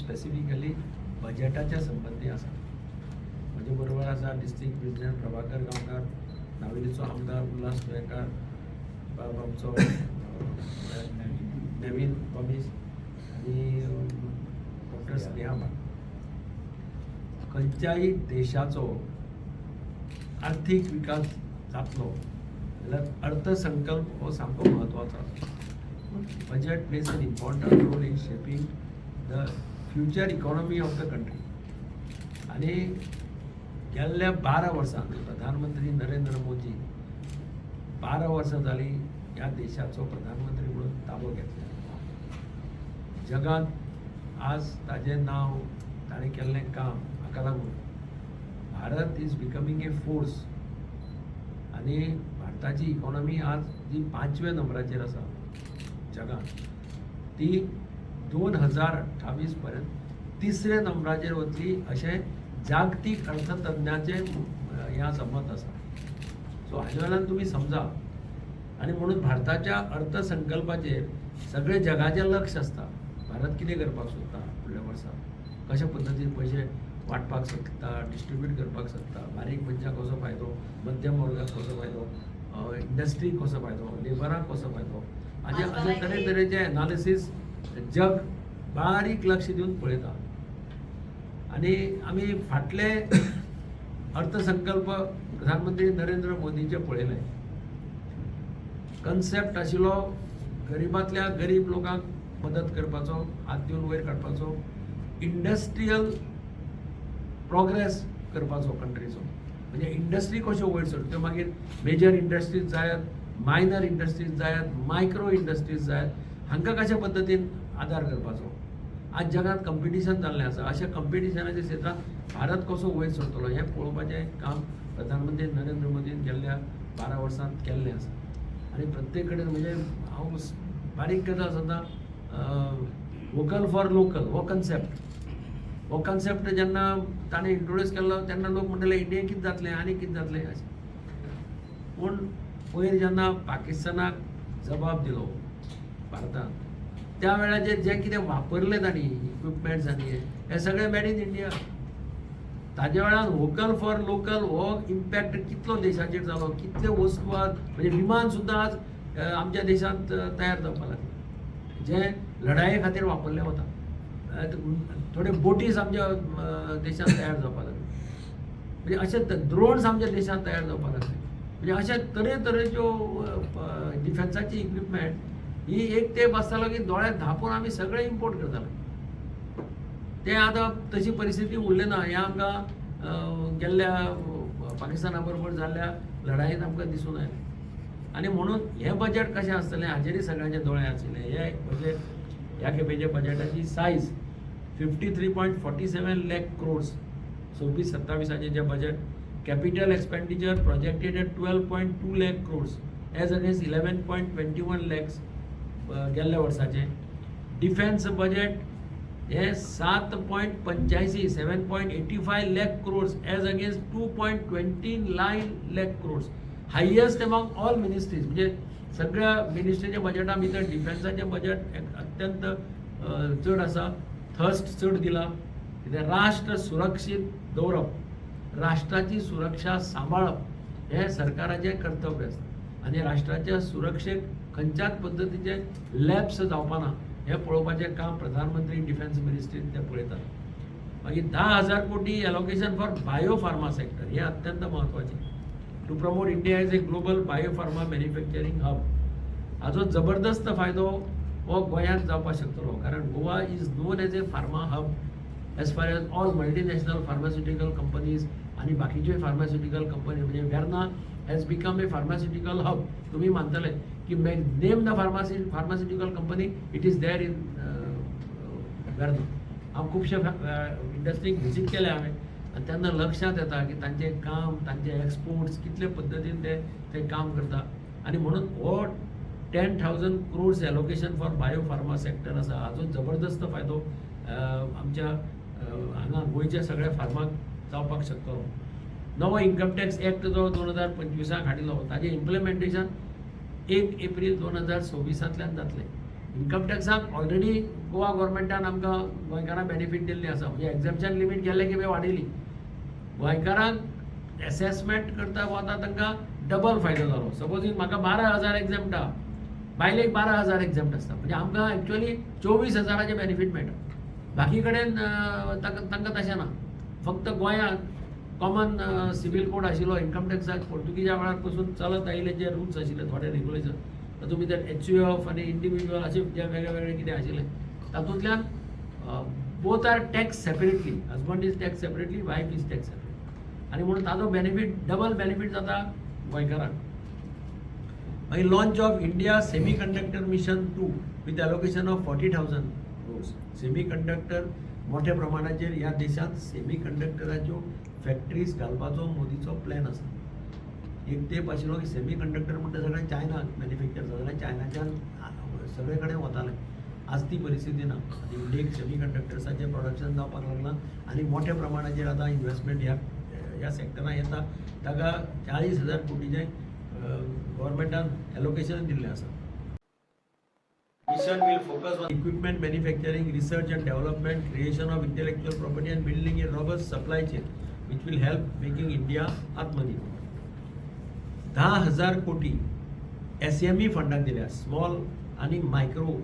Specifically बजेटाच्या संबंदी आसा. म्हजे बरोबर आसा डिस्ट्रिक्ट प्रेसिडेंट प्रभाकर गांवकार, नावेलीचो आमदार उल्हास तुयेंकार, बाब आमचो नेवीन गॉमीस आनी डॉक्टर स्नेहा भट. खंयच्याय देशाचो आर्थीक विकास जातलो जाल्यार अर्थसंकल्प हो सामको म्हत्वाचो आसा. Budget plays an important role in shaping the future economy of the country. आनी गेल्ल्या 12 वर्सांत प्रधानमंत्री नरेंद्र मोदी 12 वर्सां जालीं ह्या देशाचो प्रधानमंत्री म्हणून ताबो घेतला. जगांत आज ताजें नांव, ताणें केल्लें काम हाका लागून Bharat is becoming a force. आनी भारताची इकॉनॉमी आज जी पांचव्या नंबराचेर आसा जगांत, ती 2028 पर्यंत तिसऱ्या नंबराचेर वतली अशें जागतीक अर्थतज्ञाचें हें आसा, मत आसा. सो हाजे वेल्यान तुमी समजा. आनी म्हणून भारताच्या अर्थसंकल्पाचेर सगळे जगाचें लक्ष आसता. भारत कितें करपाक सोदता फुडल्या वर्सा, कशा पद्दतीन पयशे वांटपाक सोदता, डिस्ट्रिब्यूट करपाक सोदता, बारीक मनशाक कसो फायदो, मध्यम वर्गाक कसो फायदो, इंडस्ट्रीक कसो फायदो, लेबराक कसो फायदो, हाजे अशे तरेतरेचे एनालिसीस जग बारीक लक्ष दिवन पळयता. आनी आमी फाटले अर्थसंकल्प प्रधानमंत्री नरेंद्र मोदीचे पळयले. कन्सेप्ट आशिल्लो गरिबांतल्या गरीब लोकांक मदत करपाचो, हात दिवन वयर काडपाचो, इंडस्ट्रियल प्रोग्रेस करपाचो कंट्रीचो. म्हणजे इंडस्ट्री कश्यो वयर सरच्यो, त्यो मागीर मेजर इंडस्ट्रीज जायात, मायनर इंडस्ट्रीज जायात, मायक्रो इंडस्ट्रीज जायात, हांकां कशा पद्दतीन आदार करपाचो. आज जगांत कंपिटिशन जाल्लें आसा. अशा कंपिटिशनाच्या क्षेत्रांत भारत कसो वयर सरतलो हें पळोवपाचें काम प्रधानमंत्री नरेंद्र मोदीन गेल्ल्या 12 वर्सांत केल्लें आसा. आनी प्रत्येक कडेन, म्हणजे हांव बारीक गजाल सुद्दां, वोकल फॉर लोकल हो कन्सेप्ट, हो कन्सेप्ट जेन्ना ताणें इंट्रोड्यूस केल्लो तेन्ना लोक म्हणटाले, इंडियेक कितें जातलें आनी कितें जातलें अशें. पूण पयर जेन्ना पाकिस्तानाक जबाब दिलो भारतान, त्या वेळाचेर जें कितें वापरलें तांणी इक्विपमेंट्स आनी हे, हे सगळें मेड इन इंडिया. ताज्या वेळार वोकल फॉर लोकल हो इम्पॅक्ट कितलो देशाचेर जालो, कितल्यो वस्तू आज, म्हणजे विमान सुद्दां आज आमच्या देशांत तयार जावपाक लागलें, जें लढाये खातीर वापरलें वता. थोडे बोटीस आमच्या देशांत तयार जावपाक लागले. म्हणजे अशे ड्रोन्स आमच्या देशांत तयार जावपाक लागले. म्हणजे अशे तरेतरेच्यो डिफेन्साची इक्विपमेंट ही एक तेंप आसतालो की दोळ्यात धांपून आमी सगळे इम्पोर्ट करताले. ते आतां तशी परिस्थिती उरली ना, हें आमकां गेल्ल्या पाकिस्ताना बरोबर जाल्ल्या लढायेंत आमकां दिसून आयलें. आनी म्हणून हें बजेट कशें आसतलें हाजेरय सगळ्यांचे दोळे आशिल्ले. हे बजेट, ह्या खेपेच्या बजेटाची size 53.47 lakh crores. 26-27आचें जें budget, capital expenditure projected at 12.2 lakh crores as against 11.21 lakhs गेल्ल्या वर्साचें. डिफेन्स बजेट हे 7.85, 7.85 lakh crores as against 2.29 lakh crores, highest among all ministries. म्हणजे सगळ्या मिनिस्ट्रीच्या बजेटा भितर डिफेन्साचें बजेट एक अत्यंत चड आसा. थर्स्ट चड दिला कित्याक राष्ट्र सुरक्षीत दवरप, राष्ट्राची सुरक्षा सांबाळप हें सरकाराचें कर्तव्य आसता. आनी राष्ट्राच्या सुरक्षेक खंयच्याच पद्दतीचे लॅप्स जावपा ना हें पळोवपाचें काम प्रधानमंत्री डिफेन्स मिनिस्ट्रीन ते पळयतात. मागीर 10,000 कोटी allocation for bio pharma sector, हें अत्यंत म्हत्वाचें, to promote India as a global bio pharma manufacturing hub. हाजो जबरदस्त फायदो हो गोंयांत जावपाक शकतलो, कारण Goa is known as a pharma hub as far as all multinational pharmaceutical companies आनी बाकीच्यो फार्मास्युटिकल कंपनी. म्हणजे Verna has become a pharmaceutical hub. तुमी मानतले की name the pharmaceutical company, it is there in Verna. हांव खुबशे इंडस्ट्रीक visit केले हांवें आनी तेन्ना लक्षांत येता की तांचें काम, तांचे एक्सपोर्ट्स कितले पद्दतीन ते ते काम करता. आनी म्हणून हो 10,000 crores allocation for bio pharma sector आसा, हाजो जबरदस्त फायदो आमच्या हांगा गोंयच्या सगळ्या फार्माक जावपाक शकतलो. नवो इन्कम टॅक्स एक्ट जो 2025 हाडिल्लो, ताजें इम्प्लिमेंटेशन 1 एप्रील 2026 जातलें. इन्कम टॅक्साक ऑलरेडी गोवा गोवोरमेंटान आमकां गोंयकारांक बेनिफीट दिल्ली आसा. म्हणजे एग्जॅम्पशन लिमीट गेल्ले खेपे वाडयली. गोंयकारांक एसेसमेंट करता वता तांकां डबल फायदो जालो. सपोजींग म्हाका 12,000 एग्जॅम्प्ट आहा, बायलेक 12,000 एग्जॅम्प्ट आसता, म्हणजे आमकां एक्चुअली 24,000चें बेनिफीट मेळटा. बाकी कडेन तांकां तशें ना. फक्त गोंयांत कॉमन सिवील कोड आशिल्लो इन्कम टॅक्साक पोर्तुगीजा वेळार पसून चलत आयिल्ले जे रुल्स आशिल्ले, थोडे रेगुलेशन, तातूंत भितर एचयूएफ आनी इंडिविज्युअल अशे जे वेगळे वेगळे कितें आशिल्ले, तातूंतल्यान both are taxed separately. Husband is taxed separately, wife is taxed separately. आनी म्हणून ताजो बेनिफीट, डबल बेनिफीट जाता गोंयकारांक. मागीर launch of India Semiconductor Mission 2 with allocation of 40,000 crores. Semi conductor, मोठ्या प्रमाणाचेर ह्या देशांत सेमी कंडक्टराच्यो फॅक्टरीज घालपाचो मोदीचो प्लॅन आसा. एक तेंप आशिल्लो की सेमी कंडक्टर म्हणटा सगळें चायना मॅन्युफॅक्चर जातालें, चायनाच्यान सगळे कडेन वतालें. आज ती परिस्थिती ना. आनी इंडियेक सेमी कंडक्टर्साचें प्रोडक्शन जावपाक लागलां आनी मोठ्या प्रमाणाचेर आतां इन्वेस्टमेंट ह्या ह्या सॅक्टरान येता. ताका 40,000 कोटीचें गव्हर्मेंटान एलोकेशन दिल्लें आसा. Mission will focus on equipment manufacturing, research and development, creation of intellectual property and building a robust supply chain which will help making India आत्मनिर्भर. 10,000 कोटी एसएमई फंडाक दिल्या. स्मॉल आनी मायक्रो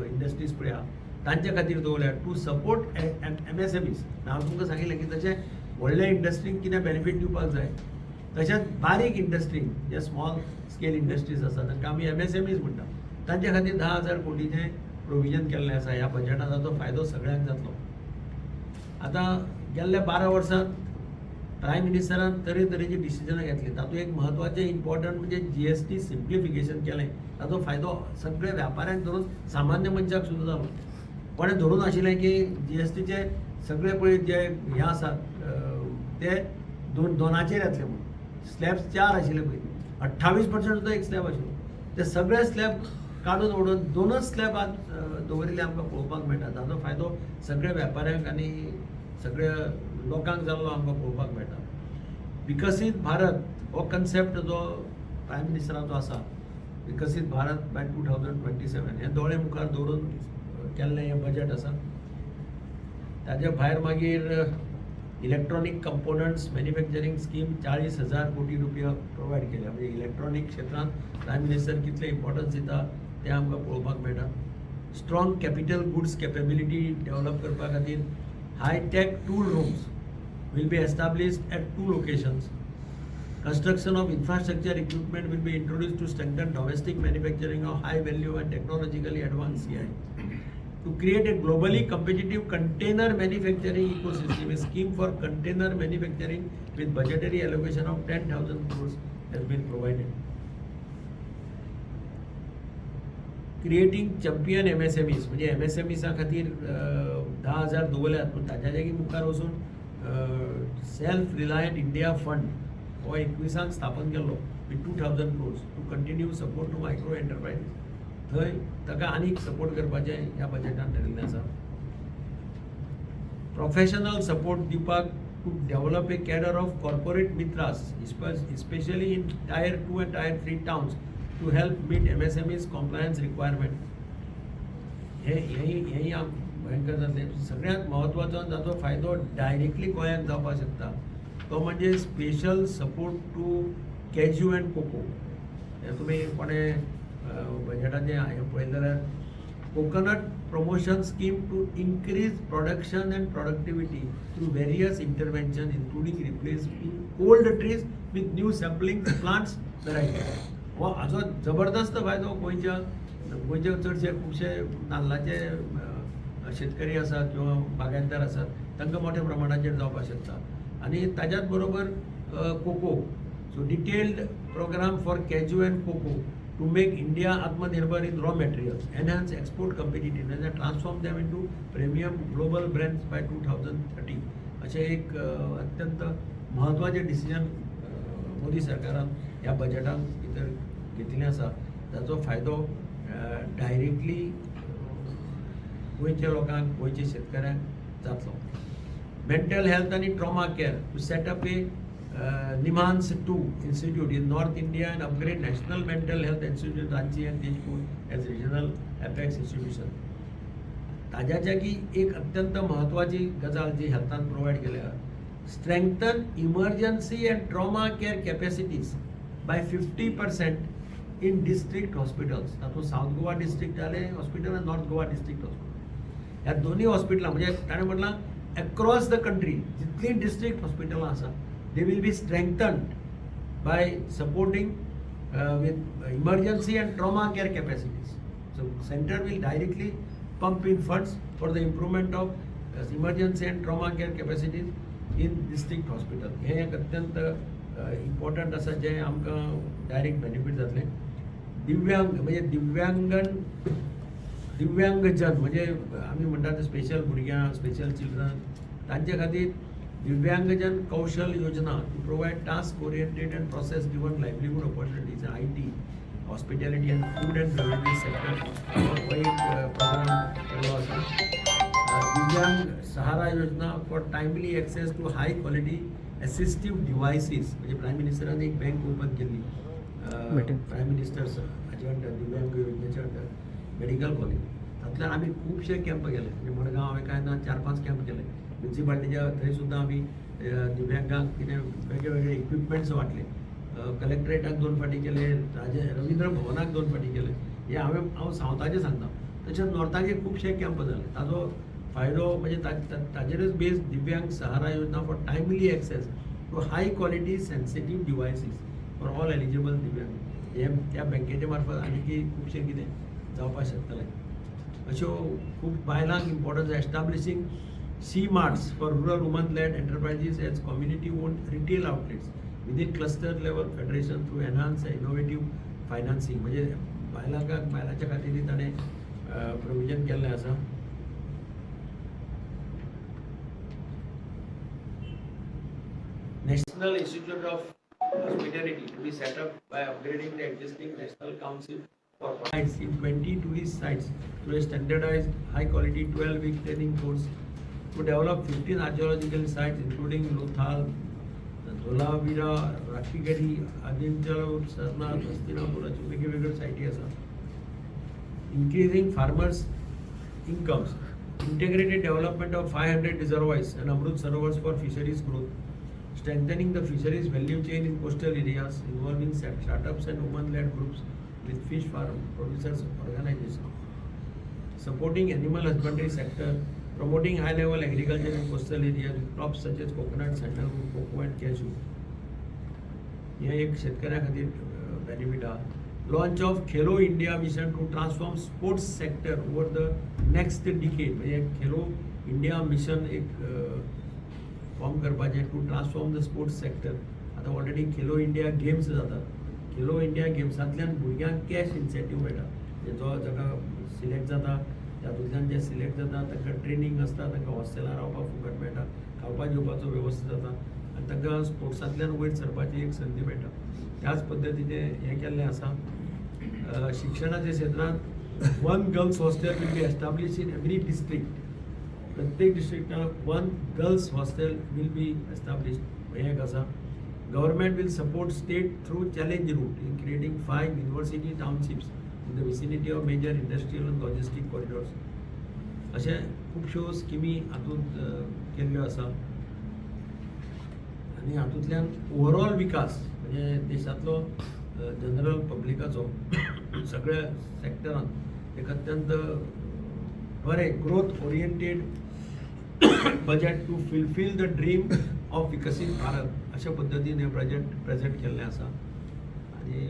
इंडस्ट्रीज पळय आहा तांच्या खातीर दवरल्या, टू सपोर्ट एमएसएमईज. हांव तुमकां सांगिल्लें की तशें व्हडल्या इंडस्ट्रींक कितें बेनिफीट दिवपाक जाय, तशेंच बारीक इंडस्ट्रींक, जे स्मॉल स्केल इंडस्ट्रीज आसा तांकां आमी एमएसएमईज म्हणटा, तांच्या खातीर 10,000 कोटीचें प्रोविजन केल्लें आसा ह्या बजेटान. ताचो फायदो सगळ्यांक जातलो. आतां गेल्ल्या 12 वर्सांत प्रायम मिनिस्टरान तरेतरेची डिसिजनां घेतली. तातूंत एक म्हत्वाचें इम्पॉर्टंट म्हणजे जीएसटी सिम्प्लिफिकेशन केलें. ताचो फायदो सगळे व्यापाऱ्यांक धरून सामान्य मनशाक सुद्दां जालो. कोणें धरून आशिल्लें की जीएसटीचे सगळे पळय जे हे आसात ते दोन दोनाचेर येतले म्हणून. स्लॅब्स चार आशिल्ले पयलीं, 28% सुद्दां एक स्लॅब आशिल्लो. ते सगळे स्लॅब काडून उडोवन दोनच स्लॅब आज दवरिल्ले आमकां पळोवपाक मेळटा. ताचो फायदो सगळ्या व्यापाऱ्यांक आनी सगळ्या लोकांक जाल्लो आमकां पळोवपाक मेळटा. विकसीत भारत हो कन्सेप्ट जो प्रायम मिनिस्टराचो आसा, विकसीत भारत बाय 2027, हे दोळे मुखार दवरून केल्लें हें बजेट आसा. ताजे भायर मागीर इलेक्ट्रॉनीक कंपोनंट्स मॅन्युफॅक्चरींग स्कीम 40,000 कोटी रुपया प्रोवायड केल्या. म्हणजे इलेक्ट्रॉनीक क्षेत्रांत प्रायम मिनिस्टर कितलें इम्पॉर्टन्स दिता तें आमकां पळोवपाक मेळटा. Strong capital goods capability develop करपा खातीर high-tech tool rooms will be established at two locations. Construction of infrastructure equipment will be introduced to strengthen domestic manufacturing of high value and technologically advanced CI. To create a globally competitive container manufacturing ecosystem, a scheme for container manufacturing with budgetary allocation of 10,000 crores has been provided. Creating champion MSMEs, म्हणजे एमएसएमईसा खातीर 10,000 दवरल्यात, पूण ताच्या जागी मुखार वचून self reliant India fund हो 21साक स्थापन केल्लो with 2,000 crores to continue support to micro enterprises. थंय ताका आनीक सपोर्ट करपाचें ह्या बजेटान ठरिल्लें आसा. प्रोफेशनल सपोर्ट दिवपाक to develop a cadre of corporate mitras, especially in tier 2 and tier 3 towns, to help meet MSMEs compliance requirement. हे हेही हेही आम भयंकर जातलें. सगळ्यांत म्हत्वाचो आनी जाचो फायदो डायरेक्टली गोंयांत जावपाक शकता तो म्हणजे special support to cashew and cocoa. हे तुमी कोणें बजेटाचें हें पळयलें जाल्यार, coconut promotion scheme to increase production and productivity through various intervention, including replacing old trees with new sapling plants variety. हो हाचो जबरदस्त फायदो गोंयच्या गोंयचे चडशे खुबशे नाल्लाचे शेतकरी आसात किंवा बागायतदार आसात, तांकां मोठ्या प्रमाणाचेर जावपाक शकता. आनी ताज्याच बरोबर cocoa, so detailed program for cashew and cocoa to make India Atmanirbhar in raw materials, enhance export competitiveness and transform them into premium global brands by 2030. अशें एक अत्यंत म्हत्वाचें डिसिजन मोदी सरकारान ह्या बजेटान भितर घेतिल्लें आसा. ताचो फायदो डायरेक्टली गोंयच्या लोकांक, गोंयच्या शेतकऱ्यांक जातलो. मेंटल हेल्थ आनी trauma care, to set up a NIMHANS 2 institute in North India and upgrade National Mental Health Institute Ranchi and Tezpur as regional apex institution. ताज्याच्या की एक अत्यंत महत्वाची गजाल जी हेल्थान प्रोवायड केल्या, strengthen emergency and trauma care capacities by 50% in district hospitals. तातूंत south Goa district जालें hospital आनी नॉर्थ गोवा डिस्ट्रिक्ट हॉस्पिटल, ह्या दोनूय हॉस्पिटलां म्हणजे ताणें म्हटलां एक्रॉस the country जितलीं डिस्ट्रिक्ट हॉस्पिटलां आसा, they will be strengthened by supporting with emergency and trauma care capacities. So center will directly pump in funds for the improvement of emergency and trauma care capacities in district hospital. हें एक अत्यंत important आसा जें आमकां direct benefit जातलें. दिव्यांग म्हणजे दिव्यांगन, दिव्यांगजन म्हणजे आमी म्हणटात ते स्पेशल भुरग्यां, स्पेशल चिल्ड्रन, तांचे खातीर दिव्यांगजन Kaushal Yojana to provide task oriented and process driven livelihood opportunities, IT, hospitality and food and beverage sector, हो एक प्रोग्राम केल्लो आसा. दिव्यांग सहारा योजना for timely access to high quality assistive devices, म्हणजे प्रायम मिनिस्टरान एक बँक ओपन केल्ली Meeting. Prime ministers हाचे अंडर, दिव्यांग योजनेच्या अंडर मेडिकल कॉलेज, तातूंतल्यान आमी खुबशे कॅम्प केले. म्हणजे मडगांव हांवें कांय ना चार पांच कॅम्प केले. म्युन्सिपाल्टीच्या थंय सुद्दां आमी दिव्यांगांक कितें वेगळे वेगळे इक्विपमेंट्स वांटले. कलेक्टरेटाक दोन फावटी केले, राजे रवींद्र भवनाक दोन फावटी केले. हे हांव सावथाचें सांगता, तशेंच नॉर्थाचे खुबशे कॅम्प जाले. ताजो फायदो म्हणजे ताजेरच बेज दिव्यांग सहारा योजना for timely access to high quality sensitive devices for all eligible दिव्यांग, हे त्या बँकेच्या मार्फत आनीकय खुबशें कितें जावपाक शकतलें. अश्यो खूब बायलांक importance, establishing she marts for rural woman led enterprises as community owned retail outlets within cluster level federation through enhanced innovative financing, म्हणजे बायलांक बायलांच्या खातीर ताणें प्रोविजन केल्लें आसा. National Institute of Hospitality to be set up by upgrading the existing National Council for sites in 20 tourist sites through a standardized high quality 12-week training course, to develop 15 archaeological sites including Lothal, Dholavira, Rakhigarhi, Adichanallur, Sarnath, Hastinapur, अश्यो वेगळे वेगळे सायटी आसा. Increasing farmers' incomes, integrated development of 500 reservoirs and Amrut Sarovars for fisheries growth, strengthening the fisheries value chain in coastal areas involving startups and women-led groups with fish farm producers organization, supporting animal husbandry sector, promoting high-level agriculture in coastal areas with crops such as coconut, sandalwood, cocoa and cashew. हे एक शेतकऱ्या खातीर benefit आहा. Launch of Khelo India Mission to transform sports sector over the next decade, म्हणजे Khelo India mission एक form करपाचें to transform the sports sector. आतां already Khelo India games जातात. खेलो इंडिया गेम्सांतल्यान भुरग्यांक कॅश इन्सेंटीव मेळटा. म्हणजे जो जाका सिलेक्ट जाता, तातूंतल्यान जे सिलेक्ट जाता तांकां ट्रेनींग आसता, तांकां हॉस्टेलां रावपाक फुकट मेळटा, खावपा जेवपाचो वेवस्था जाता आनी तांकां स्पोर्ट्सांतल्यान वयर सरपाची एक संदी मेळटा. त्याच पद्दतीचें हें केल्लें आसा. शिक्षणाच्या क्षेत्रांत one girls hostel will be establish in every district. प्रत्येक डिस्ट्रिक्टात one girls hostel will be establish, हें एक आसा. Government will support state through challenge route in creating five university townships in the vicinity of major industrial and logistic corridors. अशें खुबश्यो स्किमी हातूंत केल्ल्यो आसा आनी हातूंतल्यान ओवरऑल विकास म्हणजे देशांतलो जनरल पब्लिकाचो सगळ्या सेक्टरान एक अत्यंत बरें growth oriented budget to fulfill the dream of विकसीत भारत, अशा पद्दतीन हें बजेट प्रेजेंट केल्लें आसा. आनी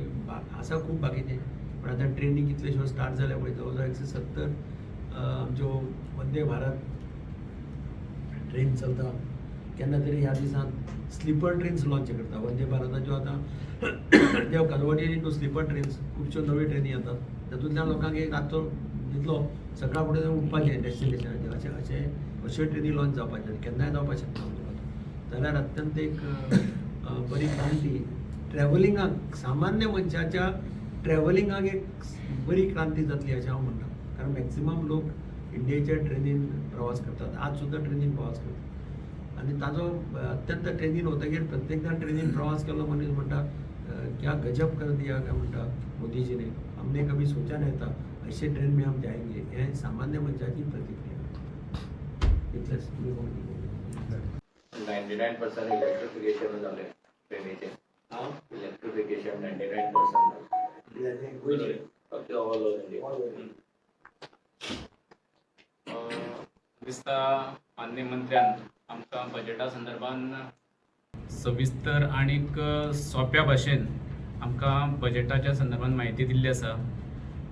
आसा खूब बाकीचें, पण आतां ट्रेनी कितल्योश्यो स्टार्ट जाल्या पळय, जवळ जवळ 170 आमच्यो वंदे भारत ट्रेन चलता. केन्ना तरी ह्या दिसांत स्लिपर ट्रेन्स लॉन्च करता. वंदे भारताच्यो आतां they have converted into sleeper trains. खुबश्यो नव्यो ट्रेनी येतात, तातूंतल्यान लोकांक एक रातचो न्हिदलो, सकाळ फुडें उठपाचें डेस्टिनेशनाचेर, अशें अशें अश्यो ट्रेनी लॉन्च जावपाच्यो, केन्नाय जावपाक शकता आमच्या. जाल्यार अत्यंत एक बरी क्रांती ट्रॅव्हलिंगाक, सामान्य मनशाच्या ट्रॅव्हलिंगाक एक बरी क्रांती जातली अशें हांव म्हणटा, कारण मॅक्सिमम लोक इंडियेच्या ट्रेनीन प्रवास करतात, आज सुद्दां ट्रेनीन प्रवास करतात. आनी ताजो अत्यंत ट्रेनीन वतगीर प्रत्येकदां ट्रेनीन प्रवास केलो मनीस म्हणटा, "क्या गजब कर दिया," काय म्हणटा, "मोदीजी ने, हमने कभी सोचा नहीं था ऐसे ट्रेन में हम जाएंगे." हे सामान्य मनशाची प्रतिक्रिया. इतलेंच. तुमी कोण? 99% इलेक्ट्रिफिकेशन जालें ट्रेनीचें. हां. इलेक्ट्रिफिकेशन 99% फक्त ऑल ओवर इंडिया. दिसता माननीय मंत्र्यान आमकां बजेटा संदर्भान सविस्तर आणीक सोंप्या भाशेन आमकां बजेटाच्या संदर्भान म्हायती दिल्ली आसा.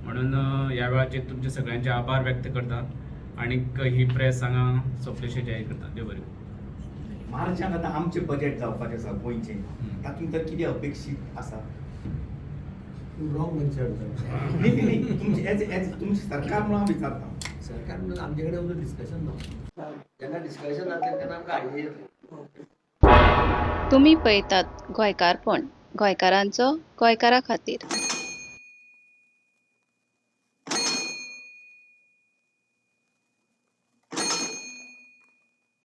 म्हणून ह्या वेळाचेर तुमचे सगळ्यांचे आभार व्यक्त करता आणीक ही प्रेस हांगा सोंपलेशें जाहीर करता. देव बरें करूं. मार्चाक आतां आमचें बजेट जावपाचें आसा गोंयचें, तातूंत तर कितें अपेक्षीत आसा? रॉंग मनशां विचारता. न्ही न्ही न्ही, तुमचें एज तुमचें सरकार म्हणून हांव विचारता. सरकार म्हणून आमचे कडेन अजून डिस्कशन ना. जेन्ना डिस्कशन जातलें तेन्ना आमकां आयडिया येतली. तुमी पळयतात गोंयकारपण, गोंयकारांचो गोंयकारा खातीर.